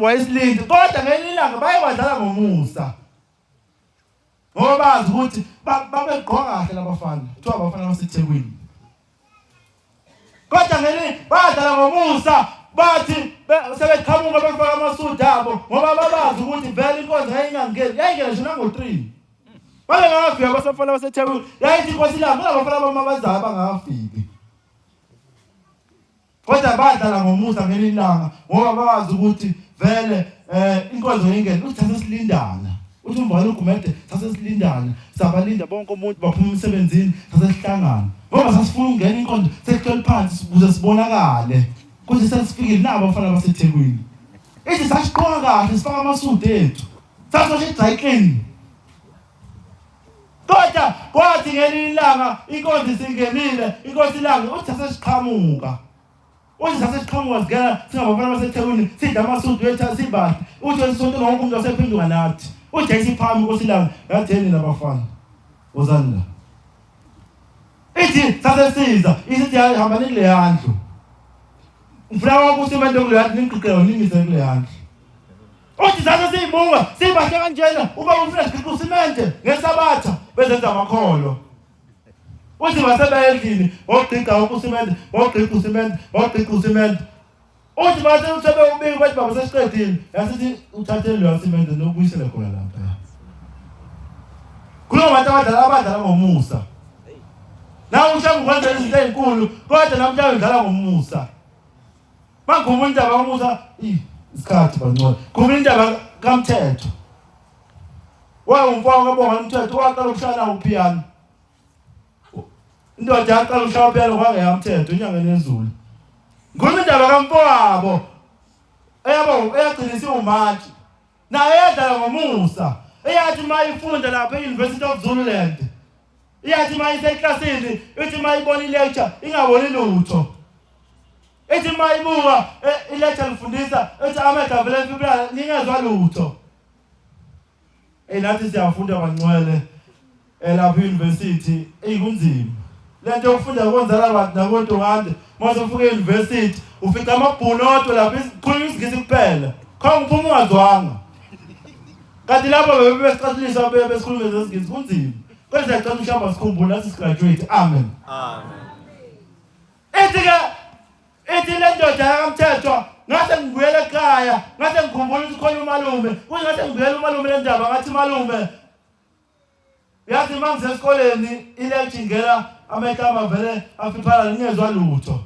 Wayesilindi kodwa ngelinye ilanga baye badlala ngomusa. Ngoba bazi ukuthi babegqoka kahle labafana. Kuthiwa abafana baseThekwini. Kodwa ngelinye badlala ngomusa bathi sebeqhamuka befaka amasudi abo ngoba babazi ukuthi vele inkonzo yayingangeni yayingena nje nango-3 babengakafiki abasafana baseThekwini yayithi inkosi ilanga kunabafana bamabazayo abangakafiki Kodwa badlala ngomusa ngelinye ilanga ngoba bawazi ukuthi vele eh inkonzo ingene uthi sase silindana. Uthi umvalo uGumede sase silindana sabalinda bonke umuntu baphuma emsebenzini sase sihlangana. Ngoba sasifuna ukungena inkonzo sekuhleli phansi ukuze sibonakale ukuthi sesifikile nabo abafana baseThekwini. Ithi sasiqoka kahle sifaka amasudi ethu. Sasosha i-dry clean. Kodwa kwathi ngelinye ilanga inkonzo isingenile, inkosi ilanga uthi sasesiqhamuka. Uthi sasesiqhamuka singena singabafana baseThekwini sidla amasudu wethu sibahle. Uthi esonto wonke umuntu wasephenduka nathi. Uthi yayisiphama inkosi ilanga yathi yini labafana. Wozani la. Ithi sasesiza isithi hamba nikuleya ndlu. Ngifuna wonke usimende kuleya ndlu ningigqigqele ningize kuleya ndlu. Uthi sase siyibuka sibahle kanjena uba ufuna sigiqa usimente ngesabatha bezenza amakholwa. Uthi basebaya endlini wogqiqa wonke usimente wogqiqa usimente wogqiqa usimente. Uthi base sebewubika bathi baba sesiqedile yasithi uthathe loya simente nokubuyisele khona lapha. Kulo bantu abadala abadala ngomusa. Nawe ushamba ukwenza izinto ezinkulu kodwa namhlanje udlala ngomusa. Mangikhuluma indaba kaMusa, isikhathi bancane. Khuluma indaba kaMthetho. Waye umfowabo kaBonga uMthetho waqala ukushaya uphiyano. Indoda yaqala ukushaya uphiyano kwangeyamthetho inyanga nezulu. Ngikhuluma indaba kamfowabo. Eyabo eyagcina isiwumantshi. Naye yadlala ngomusa. Eyathi uma ifunda lapha e-University of Zululand. Iyathi uma iseklasini, ithi uma ibona i-lecture ingaboni lutho. Ithi uma ibuka e, i-lecture lifundisa, ithi amehlo avele efiphala ningezwa lutho. Ey nathi siyafunda bangcwele elapha university ey kunzima. Lento yokufunda konzala abantu nakontungande mase ufika e-university ufica amabhunu odwa lapha isikhuluma isiNgisi kuphela. Khona uphuma ungazwanga. Kanti lapho bebesicathulisa besikhuluma isiNgisi kunzima. Kodwa siyacela ushamba sikhumbule nathi sigraduate. Amen. Amen. Ithi ke ithi le ndoda yakamthethwa ngase ngibuyele ekhaya ngase ngikhumbula ukuthi khona umalume kuze ngase ngibuyele umalume le ndaba ngathi malume yathi uma ngisesikoleni ilecture ingena amehlo ami avele afiphala ngingezwa lutho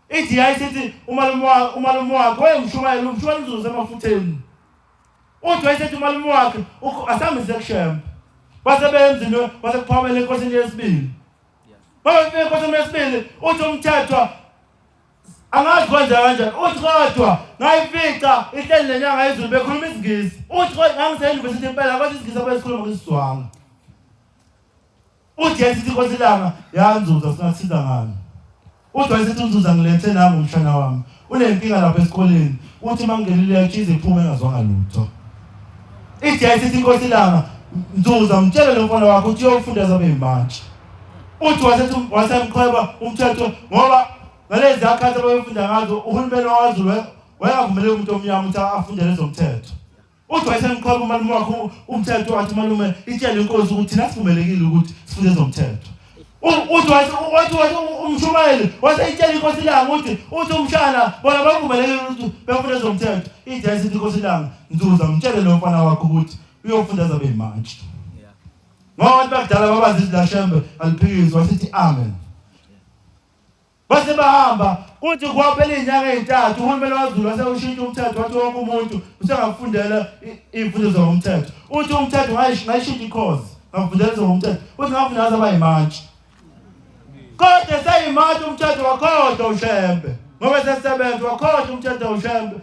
ithi yayisithi umalume wakhe umalume wakhe wayengushumayela umshumayela uzuze emafutheni uthi wayesethi umalume wakhe asamise kushembe base beyemzini wasekuphakamela enkosini yesibili Bafika enkosini yesibili uthi umthethwa angazi kwenzeka kanjani uthi kodwa ngayifica ihleli nenyanga yezulu bekhuluma isingisi uthi kodwa ngangise-university impela kodwa isingisi abesikhuluma ngisizwanga uthi yayisithi inkosi ilanga yanzuza singakusiza ngani uthi wayesithi unzuza ngilethe nangu umshana wami unenkinga lapha esikoleni uthi uma ngingenile ichize iphume engazwanga lutho Ithi yayisithi inkosi ilanga Nzuza mtshele lo mfana wakho ukuthi uyofunda azabe yimantshi. Uthi wasethi wasemqhweba umthetho ngoba ngalezi akhathi ababefunda ngazo uhulumeni wakwaZulu wayengavumeleki umuntu omnyama ukuthi afundele ezomthetho. Uthi wayesemqhweba umalume wakhe umthetho wathi malume itshele inkosi ukuthi thina sivumelekile ukuthi sifunde ezomthetho. Uthi wathi wathi umshumayeli waseyitshela inkosi ilanga uthi uthi umshana bona bavumelekile ukuthi befunde ezomthetho. Ithi yayisithi inkosi ilanga Nzuza mtshele lo mfana wakho ukuthi uyofunda azabe yimantshi. Ngoba abantu bakudala babazi izwi laShembe aliphikiswa wasithi amen. Base bahamba kuthi kwaphela izinyanga ezintathu uhulumeni waZulu wasewushintsha umthetho wathi wonke umuntu usengafundela iy'mfundo zomthetho. Uthi umthetho ngayishintsha ikhozi ngafundela ezomthetho uthi ngafunda ngaze aba yimantshi. Kodwa eseyimantshi umthetho wakhohlwa uShembe ngoba esesebenza wakhohlwa umthetho uShembe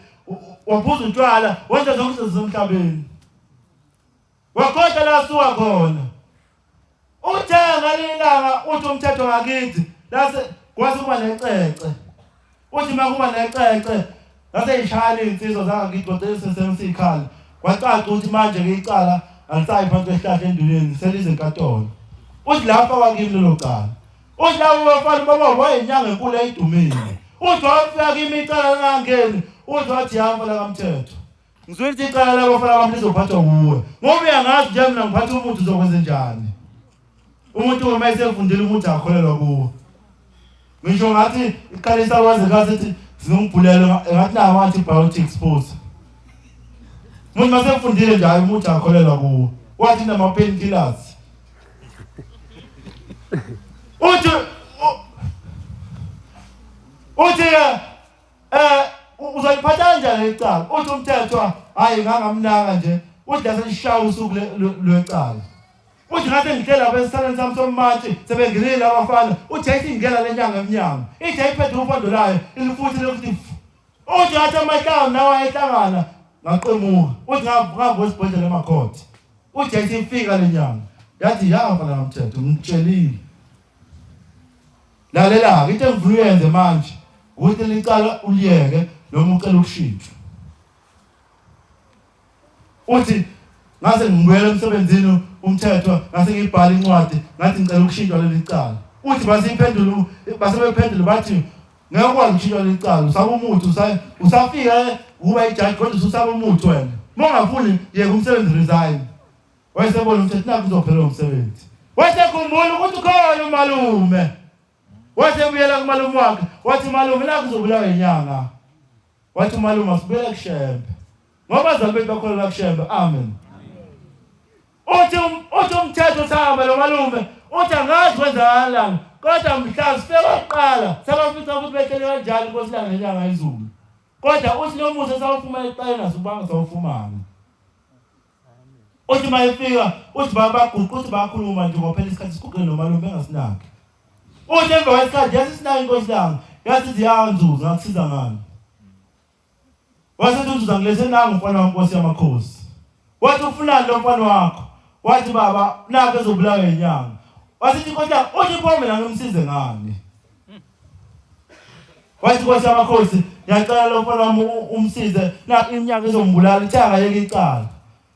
waphuza utshwala wenza zonke izinto zasemhlabeni. Wakhohlwa la asuka khona. Uthe ngelinye ilanga uthi umthetho ngakithi lase kwase kuba necece. Uthi uma kuba necece lase ishayela iy'nsizwa zangakithi kwagcina sesemsikhala. Kwacaca ukuthi manje ke icala alisayi phansi kwesihlahla enduneni selize enkantolo. Uthi lapha kwakimi lelo cala. Uthi labo bafana baba wayenyanga enkulu eyidumile. Uthi wafika kimi icala lingangeni. Uthi wathi yami la kamthetho. Ngizwile ukuthi icala labafana bami lizophathwa wuwe. Ngoba uyangazi nje mina ngiphatha umuntu uzokwenza njani. Umuntu uma esefundile umuntu akholelwa kuwo. Ngisho ngathi iqalisa kwaze kathi ethi sizombhulela ngathi nawo antibiotics futhi. Umuntu masefundile nje hayi umuntu akholelwa kuwo. Wathi nama painkillers. Uthi uthi eh uzoliphatha kanjani icala? Uthi umthethwa hayi ngangamnaka nje. Uthi laselishaya usuku lwecala. Uthi ngathi ngihleli lapha esithaleni sami sommantshi sebenginile abafana uthi yayisingena le nyanga emnyango ithi yayiphethe uphondo layo ilifuthi lokuthi uthi ngathi amahlanga nawo ayehlangana ngaqemuka uthi ngavuka esibhedlela emakhothe uthi yayisifika le nyanga yathi ya mfana kamthetho ngitshelile lalela-ke into engifuna uyenze manje ukuthi licala uliyeke noma ucela ukushintshwa Uthi ngase ngibuyela emsebenzini umthetho ngase ngibhala incwadi ngathi ngicela ukushintshwa leli cala. Uthi basiphendula basebephendula bathi ngeke ukwazi ukushintshwa leli cala usaba umuthi usafika ukuba ijaji kodwa ususaba umuthi wena. Uma ungafuni yeka umsebenzi resign. Wayesebona umthetho nakho uzophela umsebenzi. Wayesekhumbula ukuthi ukhona umalume. Wasebuyela kumalume wakhe wathi malume nakho uzobulawa inyanga. Wathi umalume asibuyele kuShembe. Ngoba abazali bethu bakholelwa kuShembe. Amen. Uthi um, uthi umthetho sahamba lo malume uthi angazi kwenzakalani kodwa mhla sifike kokuqala sabafica ukuthi behlele kanjani inkosi langa nenyanga izulu. Kodwa uthi lo musa sawufumana ekuqaleni asubanga sawufumana. Uthi uma efika uthi baguqa uthi bakhuluma nje kwaphela isikhathi siguqe nomalume bengasinaki. Uthi emva kwesikhathi yasisinaka inkosi langa yathi ziyanzuza ngakusiza ngani. Wasethi uNzuza ngilethe nangu umfana wami Nkosi yamakhosi. Wathi ufunani lo mfana wakho? Wathi baba nakho ezobulawa inyanga. Wasethi inkosi langa uthi pho mina ngimsize ngani? Wathi Nkosi yamakhosi ngiyacela lo mfana wami umsize na iminyaka izombulala ithe akayeke icala.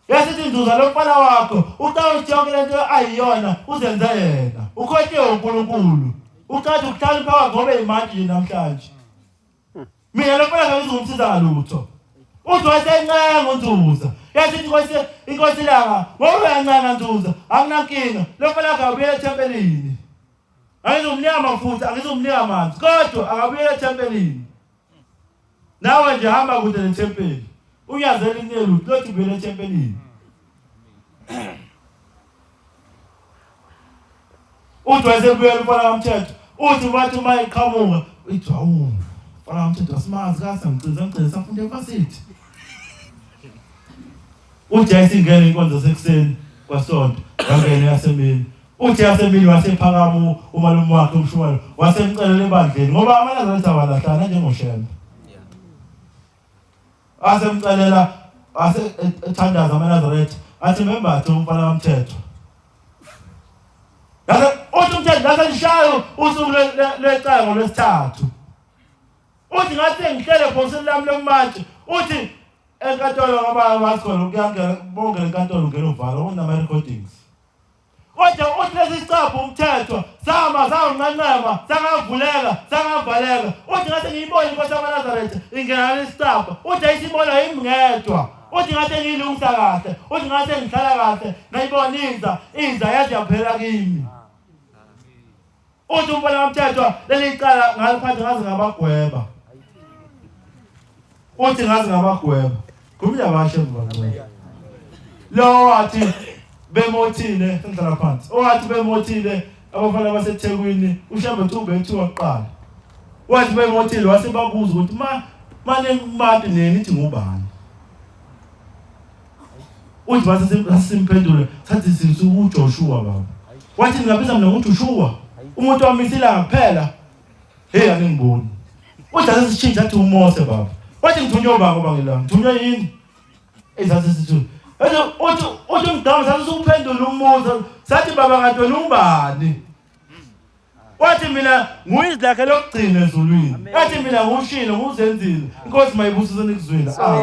Yasithi Nzuza lo mfana wakho ucabanga ukuthi yonke lento ayiyona uzenze yena. Ukhohliwe uNkulunkulu. Ucathi ukuhlakanipha kwakhe ngoba imantshi nje namhlanje. Mina lo mfana ngizomsiza ngalutho. Uthi wayencenga uNzuza. Yathi inkosi inkosi langa ngoba uyancenga Nzuza anginankinga. Lo mfana akabuyele ethempelini. Angizomnika amafutha, angizomnika amanzi, kodwa akabuyele ethempelini. Nawe nje hamba kude nethempeli. Unyazela inelu, lothi ubuyele ethempelini. Uthi wayesebuyela umfana kamthetho. Uthi wathi uma eqhamuka, uthi hawu, mfana kamthetho asimazi kase ngigcina ngigcina safunda evasithi. Uthi yayisingena inkonzo sekuseni kwasonto, yangena yasemini. Uthi yasemini wasephakama umalume wakhe umshumayeli wasemcelela ebandleni ngoba amaNazaretha awalahlana njengoShembe. Asemcelela ase ethandaza amaNazaretha athi membathe umfana kamthetho. Yase uthi umthetho lase lishayo usuku lwecala ngolwesithathu. Uthi ngathi ngihlele ebhokisini lami lomantshi uthi enkantolo ngoba wazi khona kuyangena bongena enkantolo ungena uvala kunama recordings. Kodwa uthi lesi sicabha umthetho sama sawunqanqema sangavuleka sangavaleka uthi ngathi ngiyibona inkosi yamaNazaretha ingena lesicabha uthi ayisibona yimi ngedwa uthi ngathi ngiyilungisa kahle uthi ngathi ngihlala kahle ngayibona iza iza yaze yaphela kimi Uthi umfana kaMthethwa leli cala ngaliphatha ngaze ngabagweba. Uthi ngaze ngabagweba. Khuluma abashe mbancane. Lo wathi bemothile sengihlala phansi. Owathi bemothile abafana baseThekwini uShembe Thumbe ethiwa kuqala. Wathi bemothile wase babuza ukuthi ma mane kubantu nini ithi ngubani. Uthi base simphendule sathi sisuka uJoshua baba. Wathi ningabiza mina ngoJoshua. Umuntu wamisa ilanga kuphela. Hey aningiboni. Uthi ase sishintshe athi uMose baba. Wathi ngithunywe ubaba ngoba ngila. Ngithunywe yini? Ezathi sithu. Ethi uthi uthi umdama sathi usuphendula umbuzo sathi baba ngathi wena ungubani? Wathi mina nguyizwi lakhe lokugcina ezulwini. Wathi mina ngushilo nguzenzile. Inkosi mayibusise nikuzwile. Amen.